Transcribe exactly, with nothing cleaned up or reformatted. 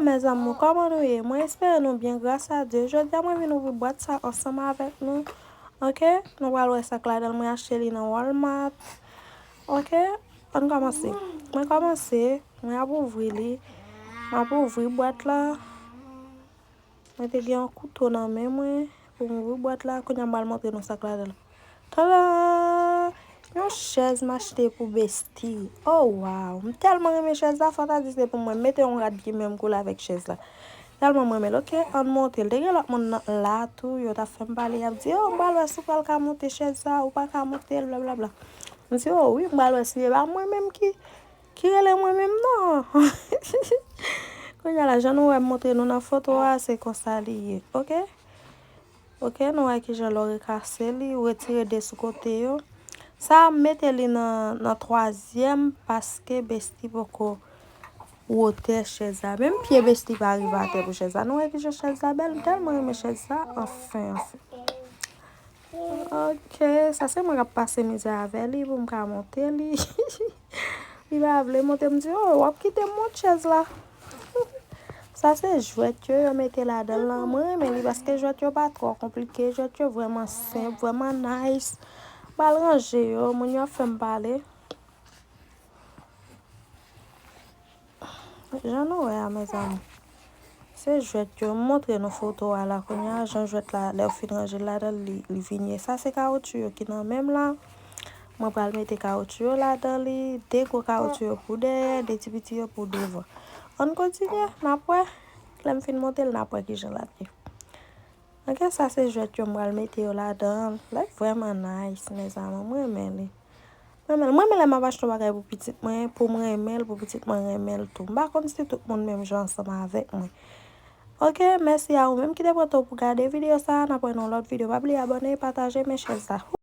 Mezanmi, kòman nou ye? Mwen espere nou byen, gras a Dye. Jodi a mwen vin ouvri bwat sa ansanm avèk nou. Oke? Nou pral wè sa k ladan l. Mwen achte li nan Walmart. Oke? Ann kòmanse. Mwen kòmanse. Mwen ap ouvri li. M ap ouvri bwat la. Mwen te gen yon kouto nan men mwen pou m ouvri bwat la. Kounye a m pral montre nou sa k ladan l. Tada! Yon chèz m achte pou Besti. Oh, wow! M tèlman renmen chèz la, fò ta di se pou mwen. M mete yon rad ki menm koulè avèk chèz la. Tèlman m renmen l. Oke, ann monte l. Te gen lòt moun nan, la tou, yo t ap fè m pale, y ap di, "Oh, m pral wè si w pral ka monte chèz sa, ou pa ka monte l, blablabla." M di, "Oh, wi, m pral wè si e pa mwen menm ki, ki rele mwen menm, non." Kounye a la, jan nou wè m montre nou nan foto a, se konsa li ye, oke? Oke, nou wè kijan lè w rekase li, ou retire de sou kote yo. Sa a, m mete li nan, nan twazyèm paske Besti poko wotè chèz la. Menm pye Besti pa rive atè pou chèz la. Nou wè kijan chèz la bèl? M tèlman renmen chèz la. Anfen, anfen. Oke, sa se mwen k ap pase mizè avè li pou m ka monte li. Li pa vle monte, m di, "Oh, w ap kite m monte chèz la." Sa se jwèt yo, yo mete ladan l lan. Mwen renmen li paske jwèt yo pa twò konplike, jwèt yo vrèman senp, vrèman nice. M pral ranje yo, moun yo ap fè m pale. Jan nou wè a, mezanmi. Se jwèt yo. M montre nou foto a la kounye a. Jan jwèt la, lè w fin ranje l ladan l, li, li vin ye. Sa se kawotchou yo ki nan men m la. Mwen pral mete kawotchou yo ladan li. De gwo kawotchou yo pou dèyè, de ti piti yo pou devan. Ann kontinye, n ap wè. Lè m fin monte l, n ap wè kijan l ap ye. Oke, sa se jwèt yo, m pral mete yo ladan. Like, vrèman nice, mezanmi, mwen renmen li. Mwen renmen l. Mwen renmen lè m ap achte yon bagay pou pitit mwen, pou mwen renmen l, pou pitit mwen renmen l tou. M pa konn si tout moun menm jan ansanm avèk mwen. Oke, mèsi a ou menm ki te pran tan pou gade videyo sa a. N ap wè nan lòt videyo. Pa bliye abòne, pataje, men chèz la.